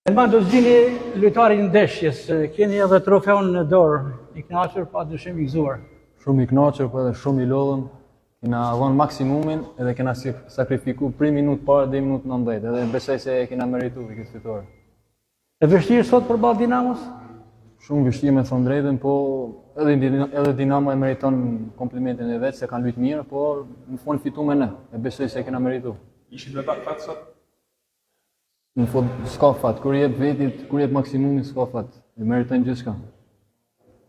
Elmando Gjini, lojtari i ndeshjes, keni edhe trofeun në dorë, i kënaqur pa dyshim i gëzuar. Shumë i kënaqur, po edhe shumë i lodhun. Kena dhënë maksimumin edhe kena sakrifiku prej minutë parë deri minutë 90, edhe besoj se e kena meritu këtë fitore. E vështirë sot përballë Dinamos? Shumë vështirë me thonë drejtën, po edhe edhe Dinamo e meriton komplimentin e vet se kanë luajtur mirë, por në fund fituam ne. E besoj se e kena meritu. Ishit me pak fat sot? Në fund s'ka fat, kur jep vetit, kur jep maksimumin s'ka fat. E meritojnë gjithçka.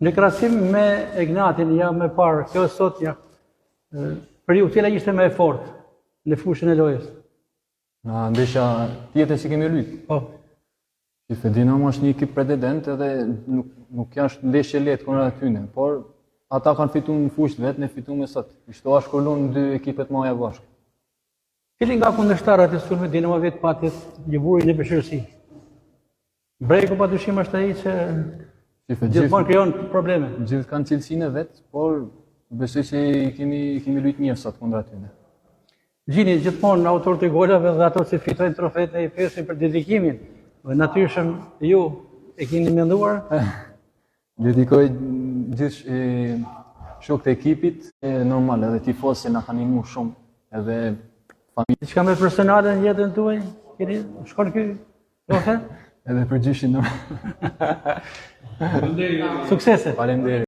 Në krahasim me Egnatin javë më parë, kjo sot ja. Për ju cila ishte më e fortë në fushën e lojës? Në ndeshja tjetër që kemi lujt. Po. Shife Dinamo është një ekip pretendent edhe nuk nuk është ndeshje lehtë kundra atyne, por ata kanë fituar në fushë vet, ne fituam sot. Kështu është kur luan dy ekipet maja bashkë. Cili nga kundërshtarët e sulmit Dinamovit pati ju vuri në vështirësi? Bregu pa dyshim është ai që gjithmonë krijon probleme. Gjithë kanë cilësinë e vet, por besoj se i kemi i kemi luajtur mirë sot kundra atyre. Gjini gjithmonë autorët e golave dhe ato që fitojnë trofetë i pyesin për dedikimin. Dhe natyrshëm ju e keni menduar? Dedikoj gjithë shokët e ekipit, e normal edhe tifozët se na kanë ndihmu shumë, edhe familja. Diçka më personale në jetën tuaj? Keni shkon ky trofe? Edhe për gjyshin normal. Suksese. Faleminderit.